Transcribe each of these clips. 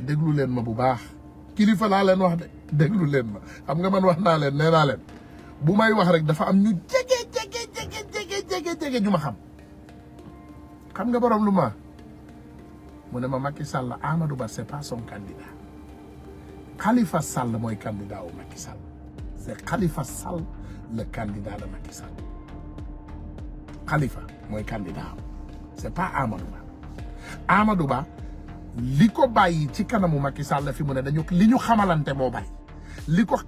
déglu leen ma bu baax kilifa laa leen wax de déglu leen ma xam nga man wax naa leen nee naa leen bu may wax rek dafa am ñu jege ñu ma xam nga borom lu ma mu ne ma Macky Sall Amadou Ba c'est pas son candidat Khalifa Sall mooy candidat wu Macky Sall c'est Khalifa Sall le candidat de Macky Sall Khalifa mooy candidat c'est pas Amadou Ba Amadou Ba li ko bàyyi ci kanamu Macky Sall fi mu ne dañu li ñu xamalante moo bari li ko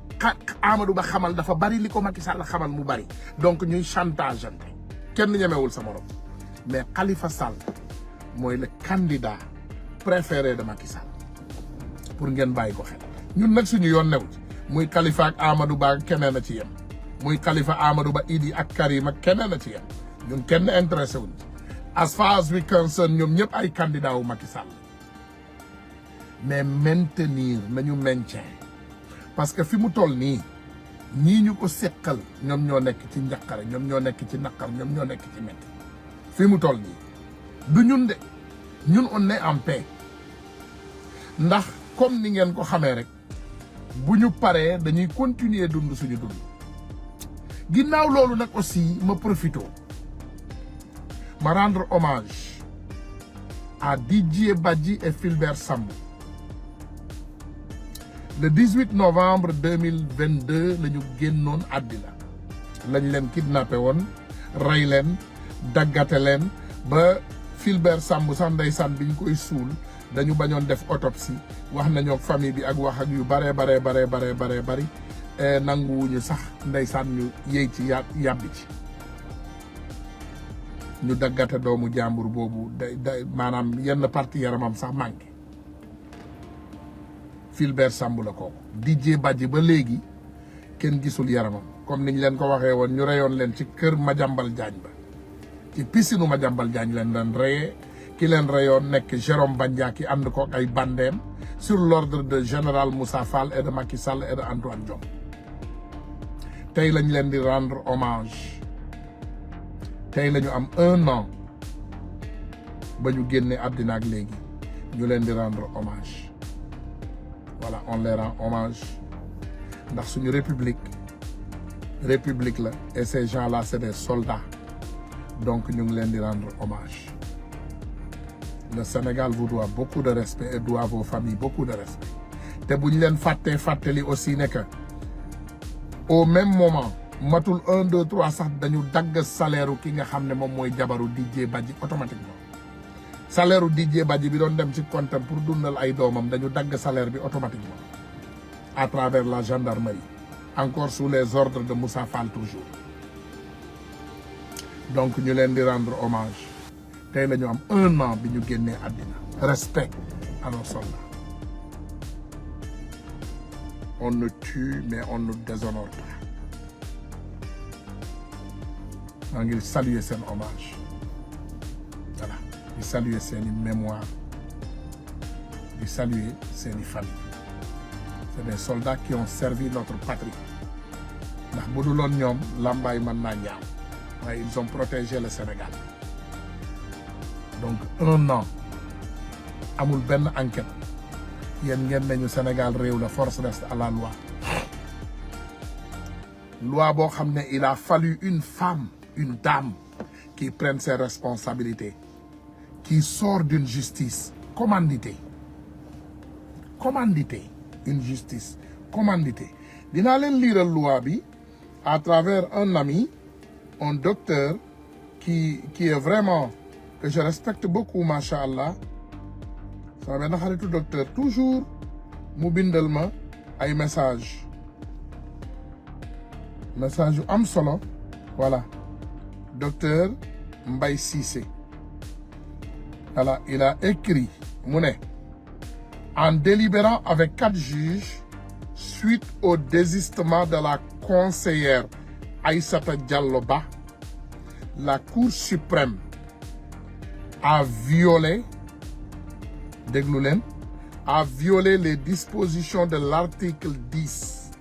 Amadou Ba xamal dafa bari li ko Macky Sall xamal mu bari donc ñuy chantageante kenn ñemewul sa morom mais Khalifa Sall mooy le candidat préféré de Macky Sall pour ngeen bàyyi ko xel ñun nag suñu yoon new ci muy Khalifa ak Amadou Ba keneen a ci yem muy Khalifa Amadou Ba Idi ak Karim ak keneen a ci yem ñun kenn intéressé wuñ as far as we concern ñoom ñëpp ay candidat wu Macky Sall mais maintenir nañu maintien parce que fi mu toll nii ñii ñu ko seqal ñoom ñoo nekk ci njaqare ñoom ñoo nekk ci naqar ñoom ñoo nekk ci métti fi mu toll nii du ñun de ñun on est en paix ndax comme ni ngeen ko xamee rek bu ñu paree dañuy continuer dund suñu dund ginnaaw loolu nag aussi ma profito ma rendre hommage à Didier Badji et Fulbert Sambou le 18 novembre 2022 la ñu génnoon àddina lañ leen kidnappé woon rey leen daggate leen ba Fulbert Sambou sax ndeysaan bi ñu koy suul dañu bañoon def autopsie wax nañoo famille bi ak wax ak yu bare bari nanguwuñu sax ndeysaan ñu yéy ci yàbbi ci ñu daggate doomu jàmbur boobu day maanaam yenn partie yaramam sax manqué Fulbert Sambou la kooku Didier Badji ba léegi kenn gisul yaramam comme niñ leen ko waxee woon ñu reyoon leen ci kër Madiambal Diagne ba ci piscine Madiambal Diagne leen leen reyee ki leen reyoon nekk Jérôme Bandiaki ànd ko ay bandeem sur l'ordre de général Moussa Fall et de Macky Sall et de Antoine Diome tey lañ leen di rendre hommage tey la ñu am 1 an ba ñu génnee àddina ak léegi ñu leen di rendre hommage voilà on les rend hommage ndax suñu république la et ces gens-là c'est des soldats donc ñu ngi leen di rendre hommage le Sénégal vous doit beaucoup de respect et doit vos familles beaucoup de respect te bu ñu leen fàttali aussi ne que au même moment matul 1 2 3 sax dañu dagg salaire ki nga xam ne moom mooy jabaru Didier Badji automatiquement salaire Didier Badji bi doon dem ci compte pour dundal ay doomam dañu dagg salaire bi automatiquement à travers la gendarmerie encore sous les ordres de Moussa Fall toujours donc ñu leen di rendre hommage tey la ñu am 1 an bi ñu génnee àddina respect à nos soldats on ne tue mais on ne déshonore pas maa ngi saluer seen hommage voilà di saluer seeni mémoire di saluer seeni famille c'est des soldats qui ont servi notre patrie ndax bu dul woon ñoom làmbaay mën naa ñaaw waaye ils ont protégé le Sénégal donc 1 an amul benn enquête yéen ngeen nañu Sénégal réew la force reste à la loi boo xam ne il a fallu une femme une dame qui prenne ses responsabilités qui sort d'une justice commanditée une justice commanditée dinaa leen liiral loi bi à travers un ami un docteur qui est vraiment que je respecte beaucoup macha allah sama benn xaritu docteur toujours mu bindal ma ay message yu am solo voilà docteur Mbaye Cissé voilà il a écrit mu ne en délibérant avec 4 juges suite au désistement de la conseillère Aïssata Diallo Ba la Cour suprême a violé déglu leen a violé les dispositions de l'article 10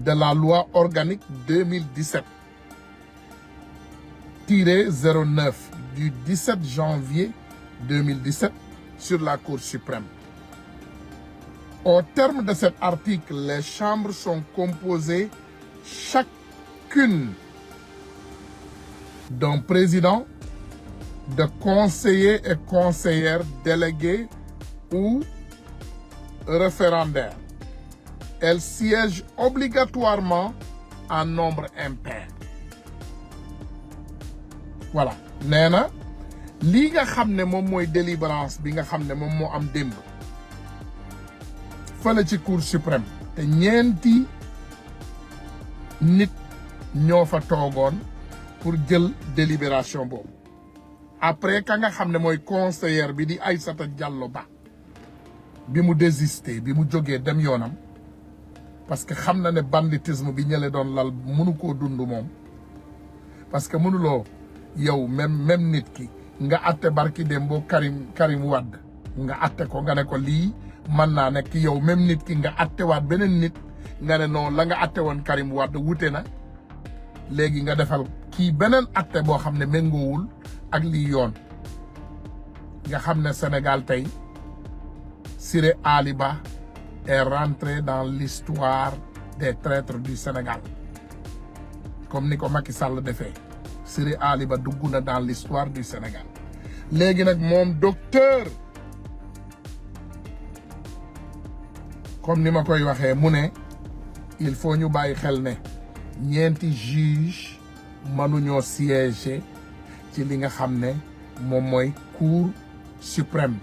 de la loi organique 2017-09 du 17 janvier 2017 sur la Cour suprême. Au terme de cet article, les chambres sont composées chacune d'un président, de conseillers et conseillères délégués ou référendaires. Elles siègent obligatoirement en nombre impair. Voilà. nee na lii nga xam ne moom mooy délibérance bi nga xam ne moom moo am démb fële ci cour suprême te ñeenti nit ñoo fa toogoon pour jël délibération boobu après ka nga xam ne mooy conseillère bi di Aïssata Diallo Ba bi mu désisté bi mu jógee dem yoonam parce que xam na ne banditisme bi ñële doon lal mënu koo dund moom parce que mënuloo yow même nit ki nga atte barki dem boo Karim Wade nga atte ko nga ne ko lii mën naa nekk yow même nit ki nga atte waat beneen nit nga ne non la nga atte woon Karim Wade wute na léegi nga defal kii beneen atte boo xam ne méngoowul ak lii yoon nga xam ne Sénégal tey Siré Ali Ba est rentré dans l'histoire des traîtres du Sénégal comme ni ko Macky Sall defee Siré Ali Ba dugg na dans l'histoire du Sénégal léegi nag moom docteur comme ni ma koy waxee mu ne il faut ñu bàyyi xel ne ñeenti juge mënuñoo siéger ci li nga xam ne moom mooy cour suprême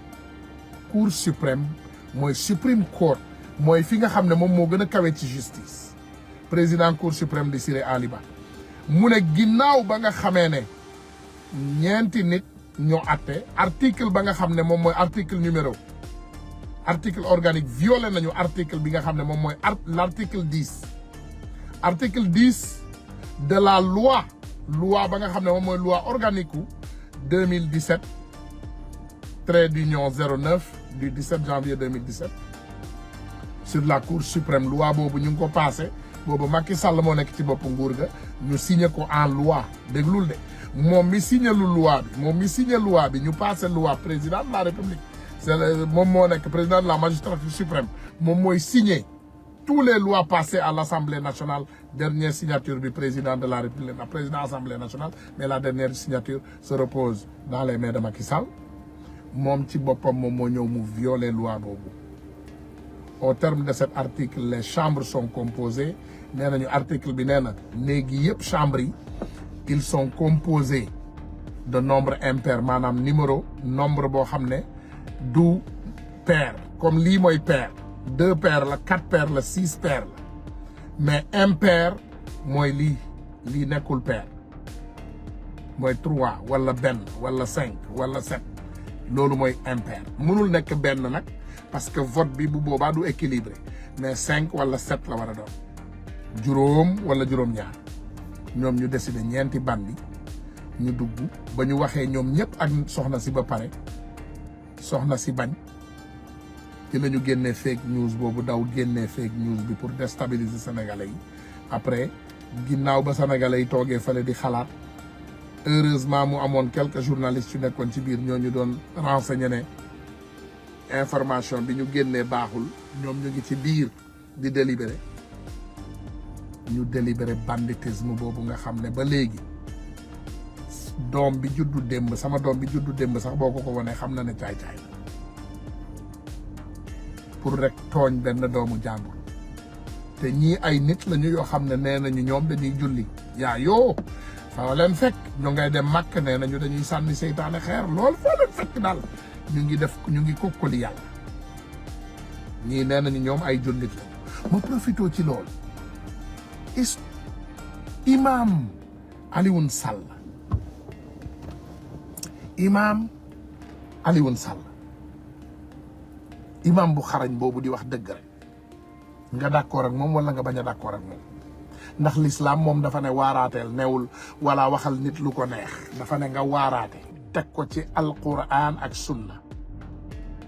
mooy supreme court mooy fi nga xam ne moom moo gën a kawe ci justice président cour suprême di Siré Ali Ba mu ne ginnaaw ba nga xamee ne ñeenti nit ñoo atte article ba nga xam ne moom mooy article organique violé nañu article bi nga xam ne moom mooy l'article 10 article 10 de la loi ba nga xam ne moom mooy loi organique u 2017 trait d'union 09 du 17 janvier 2017 sur la cour suprême loi boobu ñu ngi ko passé boobu Macky Sall moo nekk ci bopp nguur ga ñu signé ko en loi déglul de moom mi signé loi bi ñu passé loi président de la république moom moo nekk président de la magistrature suprême moom mooy signé tous les lois passées à l'Assemblée nationale dernière signature bi président de la république la président Assemblée nationale mais la dernière signature se repose dans les mains de Macky Sall moom ci boppam moom moo ñëw mu violer loi boobu au terme de cet article les chambres sont composées nee nañu article bi nee na léegi yëpp chambres yi ils sont composés de nombre impair maanaam nombre boo xam ne du pair comme lii mooy pair 2 paires la 4 paires la 6 paires la mais impair mooy lii nekkul pair mooy 3 wala benn wala 5 wala 7 loolu mooy impair mënul nekk benn nag parce que vote bi bu boobaa du équilibré mais 5 wala 7 la war a doon juróom wala juróom-ñaar ñoom ñu décidé ñeenti bandi ñu dugg ba ñu waxee ñoom ñëpp ak soxna si ba pare soxna si bañ ci la ñu génnee fake news boobu daw génnee fake news bi pour déstabiliser sénégalais yi après ginnaaw ba sénégalais yi toogee fale di xalaat heureusement mu amoon quelques journalistes yu nekkoon ci biir ñoo ñu doon renseigner ne information bi ñu génnee baaxul ñoom ñu ngi ci biir di délibérer ñu délibérer banditisme boobu nga xam ne ba léegi doom bi juddu démb sama doom bi juddu démb sax boo ko wanee xam na ne caay-caay la pour rek tooñ benn doomu jàmbur te ñii ay nit lañu yoo xam ne nee nañu ñoom dañuy julli yaa yoo fa leen fekk ñu ngay dem màkk nee nañu dañuy sànni seytaane xeer loolu foo leen fekk daal ñu ngi kokkali yàlla ñii nee nañu ñoom ay jullit la ma profité ci loolu imam Alioune Sall imam bu xarañ boobu di wax dëgg rek nga d'accord ak moom wala nga bañ a d'accord ak moom ndax l'islam moom dafa ne waaraateel newul wala waxal nit lu ko neex dafa ne nga waaraate teg ko ci alquran ak sunna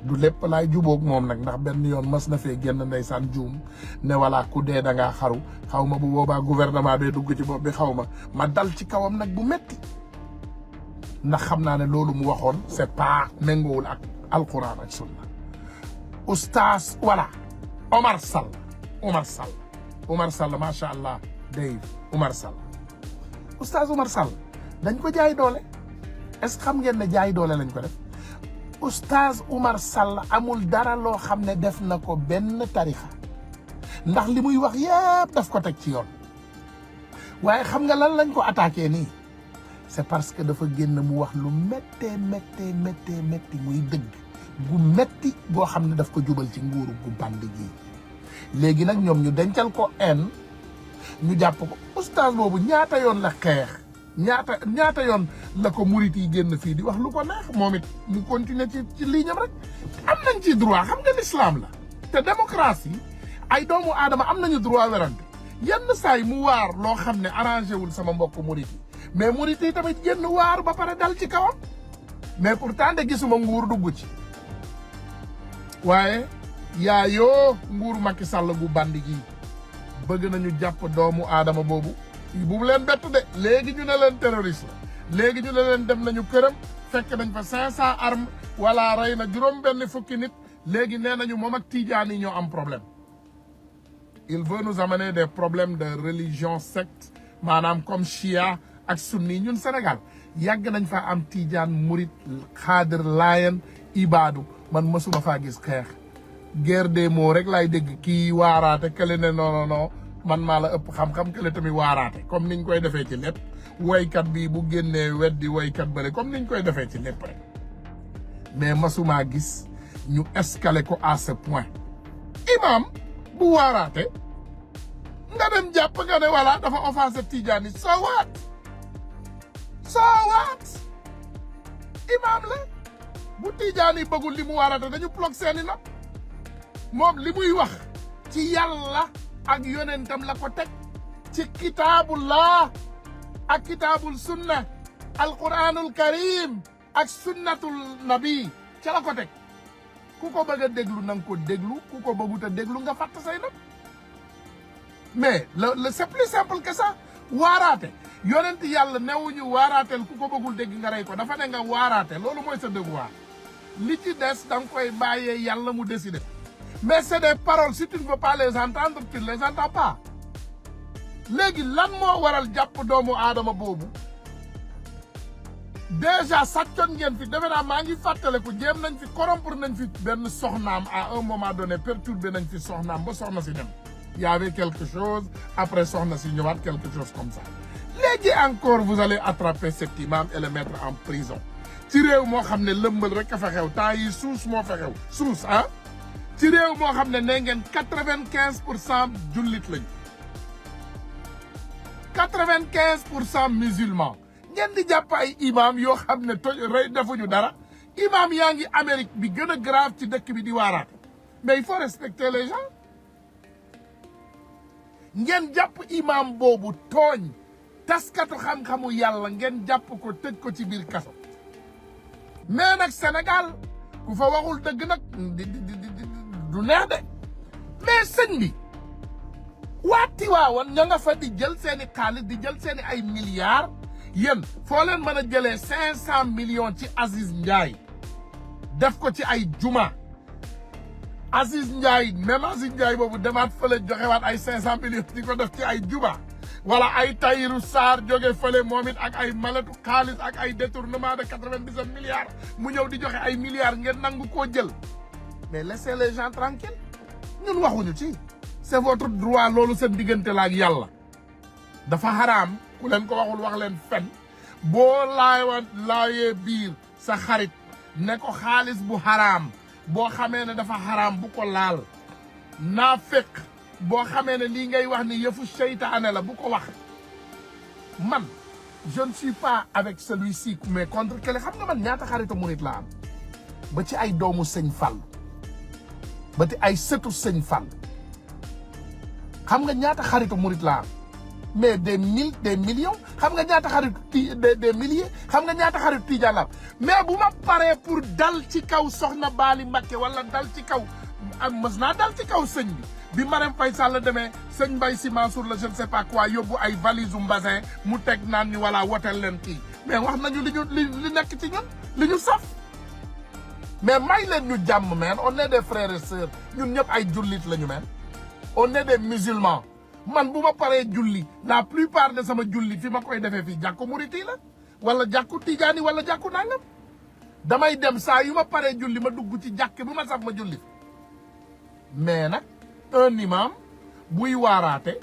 du lépp laay jubóog moom nag ndax benn yoon mas na fee génn ndeysaan juum ne wala ku dee da ngaa xaru xaw ma bu boobaa gouvernement bee dugg ci bopp bi xaw ma dal ci kawam nag bu metti ndax xam naa ne loolu mu waxoon c'est pas méngoowul ak alquran ak sunna oustaz voilà Omar Sall Omar Sall macha allah Dave Omar Sall oustaz Omar Sall dañ ko jaay doole est-ce que xam ngeen ne jaay doole lañ ko def oustaz Omar Sall amul dara loo xam ne def na ko benn tarixa ndax li muy wax yépp daf ko teg ci yoon waaye xam nga lan lañ ko attaqué nii c'est parce que dafa génn mu wax lu méttee muy dëgg gu metti goo xam ne daf ko jubal ci nguuru gu band gi léegi nag ñoom ñu dencal ko en ñu jàpp ko oustaz boobu ñaata yoon la xeex ñaata yoon la ko murit yi génn fii di wax lu ko neex moom it mu continuer ci ligne am rek am nañ ci droit xam nga l'islam la te démocratie ay doomu aadama am nañu droit werante yenn saay mu waar loo xam ne arrangé wul sama mbokk murit yi mais murit yi tamit génn waar ba pare dal ci kawam mais pourtant de gisuma nguur dugg ci waaye yaayoo nguur Macky Sall gu bandi gi bëgg nañu jàpp doomu aadama boobu bu leen bett de léegi ñu ne leen terroriste la léegi ñu ne leen dem nañu këram fekk nañ fa 500 armes wala rey na juróom-benn fukki nit léegi nee nañu moom ak tijaan yi ñoo am problème il veut nous amener des problèmes de religion secte maanaam comme chia ak sunni ñun Sénégal yàgg nañ fa am tijaan murit xaadir laayen ibaadu man mësuma faa gis xeex guerre des mots rek laay dégg kii waaraate kële ne non man maa la ëpp xam-xam kële tamit waaraate comme niñ koy defee ci lépp woykat bi bu génnee weddi woykat bële comme niñ koy defee ci lépp rek mais mësuma gis ñu escaler ko à ce point imam bu waaraate nga dem jàpp nga ne voilà dafa offensé tijaan yi so what imam la bu tijaan yi bëggul li mu waaraate dañu plog seeni nopp moom li muy wax ci yàlla ak yonentam la ko teg ci kitaabullah ak kitaabul sunna alquranul karim ak sunnatul nabi ca la ko teg ku ko bëgg a déglu na nga ko déglu ku ko bëggut a déglu nga fàtt say nopp mais le c'est plus simple que ça waaraate yonent yàlla newuñu waaraateel ku ko bëggul dégg nga rey ko dafa ne nga waaraate loolu mooy sa devoir li ci des da nga koy bàyyee yàlla mu décider mais c'est des paroles si tu ne veux pas les entendre tu ne les entends pas léegi lan moo waral jàpp doomu aadama boobu déjà sàccoon ngeen fi defe naa maa ngi fàttaliku jéem nañ fi corrompre nañ fi benn soxnaam à un moment donné perturbé nañ fi soxnaam ba soxna si dem y avait quelque chose après soxna si ñëwaat quelque chose comme ça léegi encore vous allez attraper cet imam et le mettre en prison ci réew moo xam ne lëmbal rek a fa xew temps yi suus moo fa xew suus ah ci réew moo xam ne nee ngeen 95% jullit lañ 95% musulman ngeen di jàpp ay imam yoo xam ne rey defuñu dara imam yaa ngi Amérique bi gën a grave ci dëkk bi di waaraat mais il faut respecter les gens ngeen jàpp imam boobu tooñ taskatu xam-xamu yàlla ngeen jàpp ko tëj ko ci biir kaso mais nag Sénégal ku fa waxul dëgg nag du neex de mais sëñ bi waa Tiwaawan ña nga fa di jël seeni xaalis di jël seeni ay milliards yéen foo leen mën a jëlee 500 millions ci Aziz Ndiaye def ko ci ay juma Aziz Ndiaye même Aziz Ndiaye boobu demaat fële joxewaat ay 500 millions di ko def ci ay juma wala ay Tahirou Sarr jóge fële moom it ak ay maletu xaalis ak ay détournement de 97 milliards mu ñëw di joxe ay milliards ngeen nangu koo jël mais laissez les gens tranquilles ñun waxuñu ci c'est votre droit loolu seen diggante la ak yàlla dafa xaraam ku leen ko waxul wax leen fen boo laayee biir sa xarit ne ko xaalis bu xaraam boo xamee ne dafa xaraam bu ko laal naafeq boo xamee ne lii ngay wax ni yëfu seytaane la bu ko wax man je ne suis pas avec celui-ci mais contre kele xam nga man ñaata xaritu murit laa am ba ci ay doomu sëñ Fall ba ci ay sëtu sëñ Fall xam nga ñaata xaritu murit laa am mais des millions xam nga ñaata xaritu des milliers xam nga ñaata xaritu tijaan la am mais bu ma paree pour dal ci kaw soxna Baali Mbakke wala dal ci kaw mës naa dal ci kaw sëñ bi Marème Faye Sall demee sëñ Mbaye Sy Mansour la je ne sais pas quoi yóbbu ay valise u mbasin mu teg naan ñu wala wotel leen kii mais wax nañu li nekk ci ñun li ñu saf mais may leen ñu jàmm meen on est des frères et sœurs ñun ñëpp ay jullit la ñu meen on est des musulmans man bu ma paree julli la plupart de sama julli fi ma koy defee fii jàkku muriti la wala jàkku tijaani wala jàkku nangam damay dem saa yu ma paree julli ma dugg ci jàkk bu ma saf ma julli mais nag un imam buy waaraate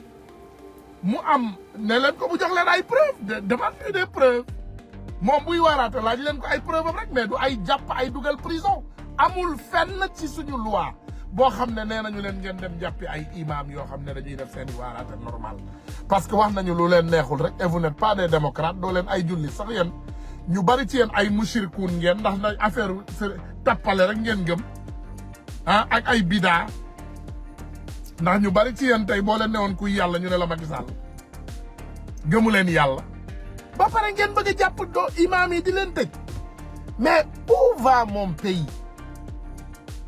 mu am ne leen ko bu jox leen ay preuve demande des preuves moom buy waaraate laaj leen ko ay preuve am rek mais du ay jàpp ay dugal prison amul fenn ci suñu loi boo xam ne nee nañu leen ngeen dem jàppi ay imam yoo xam ne dañuy def seen i waaraate normal parce que wax nañu lu leen neexul rek et vous n'êtes pas des démocrates doo leen ay julli sax yéen ñu bari ci yéen ay mushrikuun ngeen ndax na affaire tappale rek ngeen gëm ah ak ay bidaa ndax ñu bari ci yéen tey boo leen newoon kuy yàlla ñu ne la Macky Sall gëmu leen yàlla ba pare ngeen bëgg a jàpp doo imaam yi di leen tëj mais où va mon pays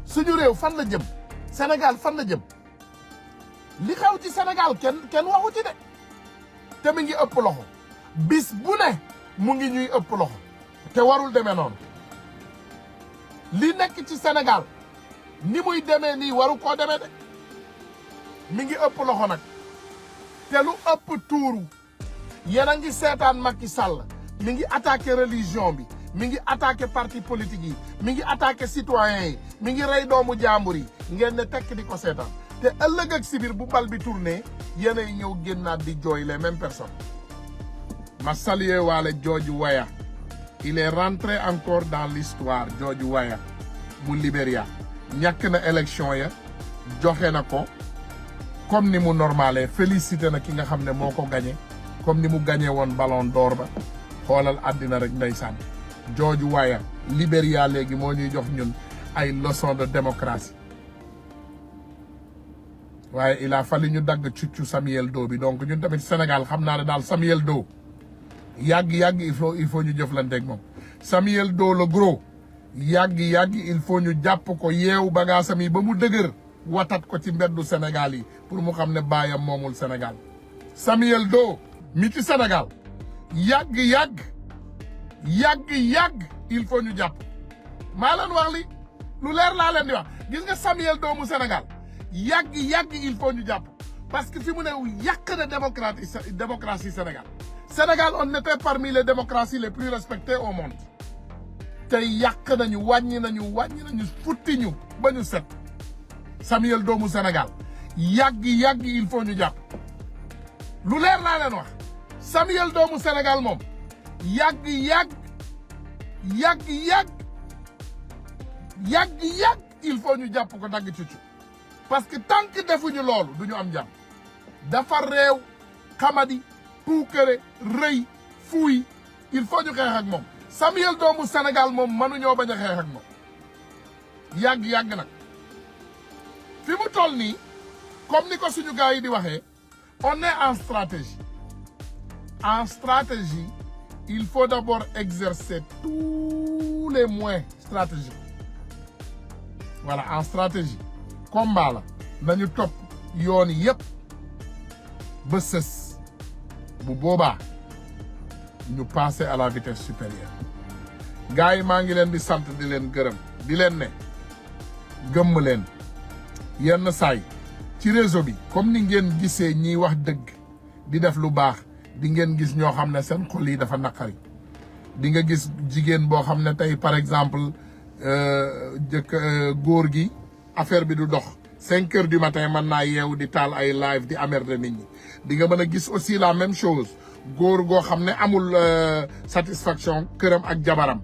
suñu réew fan la jëm Sénégal fan la jëm li xew ci Sénégal kenn waxu ci de te mi ngi ëpp loxo bis bu ne mu ngi ñuy ëpp loxo te warul demee noonu li nekk ci Sénégal ni muy demee nii waru koo demee de mi ngi ëpp loxo nag te lu ëpp tuuru yéen a ngi seetaan Macky Sall mi ngi attaqué religion bi mi ngi attaqué parti politique yi mi ngi attaqué citoyens yi mi ngi rey doomu jàmbur yi ngeen ne tekk di ko seetaan te ëllëg ak si biir bu bal bi tourné yéen ay ñëw génnaat di jooy les mêmes personnes. ma saluer waale George Weah il est rentré encore dans l'histoire George Weah bu Libéria ñàkk na élection ya joxe na ko comme ni mu normalé félicité na ki nga xam ne moo ko gagné comme ni mu gagné woon ballon d'or ba xoolal àddina rek ndeysaan George Weah Libéria léegi moo ñuy jox ñun ay leçon de démocratie waaye il a fallu ñu dagg cuccu Samuel Doe bi donc ñun tamit Sénégal xam naa ne daal Samuel Doe yàgg il faut ñu jëflanteeg moom Samuel Doe le gros yàgg il faut ñu jàpp ko yeewu bagaasam yi ba mu dëgër watat ko ci mbeddu Sénégal yi pour mu xam ne baayam moomul Sénégal Samuel Doe mi ci Sénégal yàgg il faut ñu jàpp maa leen wax li lu leer laa leen di wax gis nga Samuel Doe mu Sénégal yàgg il faut ñu jàpp parce que fi mu ne yàq na démocratie Sénégal on était parmi les démocraties les plus respectées au monde te yàq nañu wàññi nañu futti ñu ba ñu set Samuel Doe mu Sénégal yàgg il faut ñu jàpp lu leer laa leen wax Samuel Doe mu Sénégal moom yàgg il faut ñu jàpp ko dagg cuccu parce que tant que defuñu loolu du ñu am jàmm dafa réew xamadi puukare rëy fuuy il faut ñu xeex ak moom Samuel Doe mu Sénégal moom mënuñoo bañ a xeex ak moom yàgg nag fi mu toll nii comme ni ko suñu gars yi di waxee on est en stratégie il faut d'abord exercer tous les moyens stratégiques voilà en stratégie combat la nañu topp yoon yépp ba sës bu boobaa ñu passer à la vitesse supérieure gars yi maa ngi leen di sant di leen gërëm di leen ne gëmm leen yenn saay ci réseau bi comme ni ngeen gisee ñiy wax dëgg di def lu baax di ngeen gis ñoo xam ne seen xol yi dafa naqari di nga gis jigéen boo xam ne tey par exemple góor gi affaire bi du dox 5 heures du matin mën naa yeewu di taal ay live di emmerder nit ñi di nga mën a gis aussi la même chose góor goo xam ne amul satisfaction këram ak jabaram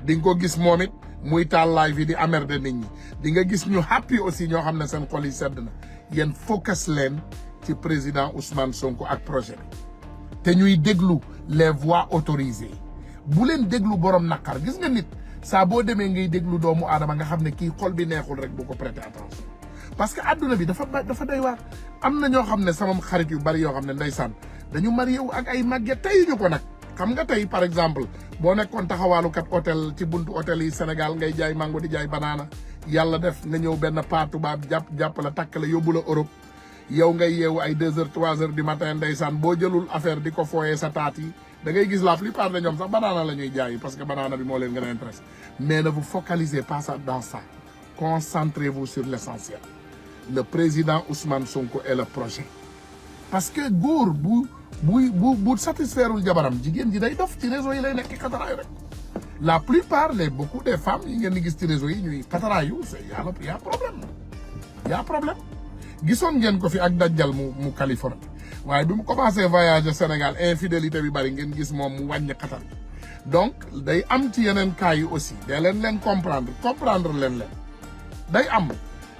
di nga ko gis moom it muy taal live yi di emmerder nit ñi di nga gis ñu happy aussi ñoo xam ne seen xol yi sedd na yéen focus leen ci président Ousmane Sonko ak projet bi te ñuy déglu les voix autorisées bu leen déglu borom naqar gis nga nit saa boo demee ngay déglu doomu aadama nga xam ne kii xol bi neexul rek bu ko prêter attention parce que adduna bi dafa doy waar am na ñoo xam ne sama xarit yu bari yoo xam ne ndeysaan dañu marié wu ak ay màgget tey ñu ko nag xam nga tey par exemple boo nekkoon taxawaalukat hôtel ci buntu hôtel yi Sénégal ngay jaay mango di jaay banaana yàlla def nga ñëw benn paa tubaab jàpp la takk la yóbbu la Europe yow ngay yeewu ay 2 heures 3 heures du matin ndeysaan boo jëlul affaire di ko fooyee sa taat yi da ngay gis la plupart de ñoom sax banana la ñuy jaay parce que banana bi moo leen gën a intéressé mais ne vous focalisez pas dans ça concentrez-vous sur l'essentiel le président Ousmane Sonko et le projet parce que góor bu satisfairul jabaram jigéen ji day dof ci réseau yi lay nekk xataraayu rek la plupart beaucoup des femmes yi ngeen di gis ci réseau yi ñuy xataraayu y a problème gisoon ngeen ko fi ak dajjal mu Californie waaye bi mu commencé voyager Sénégal infidélité bi bari ngeen gis moom mu wàññi xatar donc day am ci yeneen cas yi aussi day leen comprendre leen day am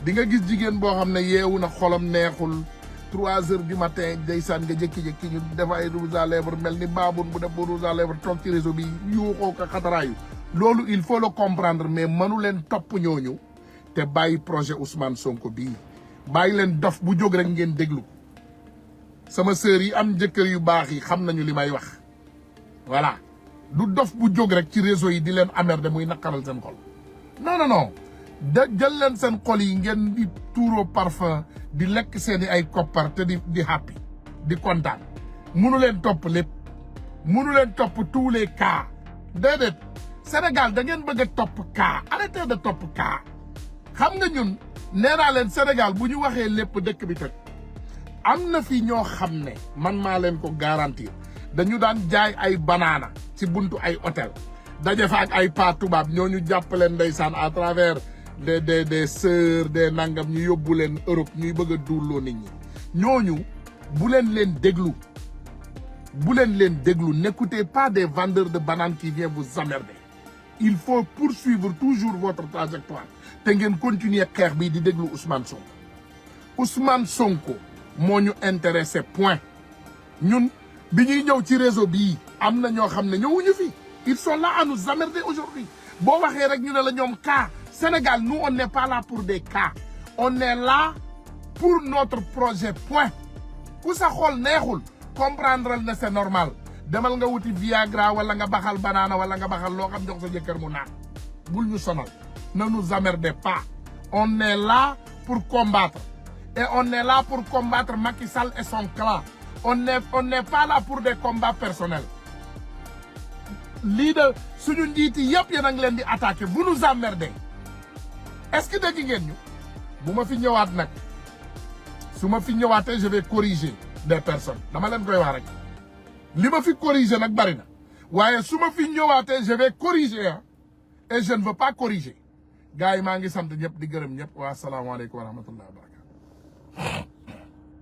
di nga gis jigéen boo xam ne yeewu na xolam neexul 3 heures du matin ndeysaan nga jékki-jékki ñu def ay rouge à lèvres mel ni baabun bu def ba rouge à lèvres toog ci réseau bi yuuxoo ko xataraayu loolu il faut le comprendre mais mënu leen topp ñooñu te bàyyi projet Ousmane Sonko bii bàyyi leen dof bu jóg rek ngeen déglu sama sœur yi am jëkkër yu baax yi xam nañu li may wax voilà du dof bu jóg rek ci réseau yi di leen amer muy naqaral seen xol non jël leen seen xol yi ngeen di tuuroo parfum di lekk seeni ay koppar te di happy di kontaan munu leen topp lépp munu leen topp tous les cas déedéet Sénégal da ngeen bëgg a topp cas arrêtez de topp cas xam nga ñun nee naa leen Sénégal bu ñu waxee lépp dëkk bi toj am na fi ñoo xam ne man maa leen ko garantir dañu daan jaay ay banaana ci buntu ay hôtel daje fa ak ay pa tubaab ñooñu jàpp leen ndeysaan à travers des sœurs des nangam ñu yóbbu leen Europe ñuy bëgg a duurloo nit ñi ñooñu bu leen déglu n'écoutez pas des vendeurs de bananes qui viennent vous emmerder il faut poursuivre toujours votre trajectoire te ngeen continuer xeex bi di déglu Ousmane Sonko moo ñu intéressé point ñun bi ñuy ñëw ci réseau bii am na ñoo xam ne ñëwuñu fi ils sont là à nous emmerder aujourd'hui boo waxee rek ñu ne la ñoom cas Sénégal nous on n'est pas là pour des cas on est là pour notre projet point ku sa xol neexul comprendre ne c'est normal demal nga wuti Viagra wala nga baxal banana wala nga baxal loo xam jox sa jëkkër mu naan bul ñu sonal ne nous emmerdez pas on est là pour combattre et on est là pour combattre Macky Sall et son clan on n'est pas là pour des combats personnels lii de suñu njiiti yëpp yéen a ngi leen di attaquer vous nous emmerdez est-ce que dégg ngeen ñu bu ma fi ñëwaat nag su ma fi ñëwaatee je vais corriger des personnes dama leen koy wax rek li ma fi corriger nag bari na waaye su ma fi ñëwaatee je vais corriger et je ne veux pas corriger gars yi maa ngi sant ñëpp di gërëm ñëpp wa asalaamaaleykum wa rahmatullah wa barakatu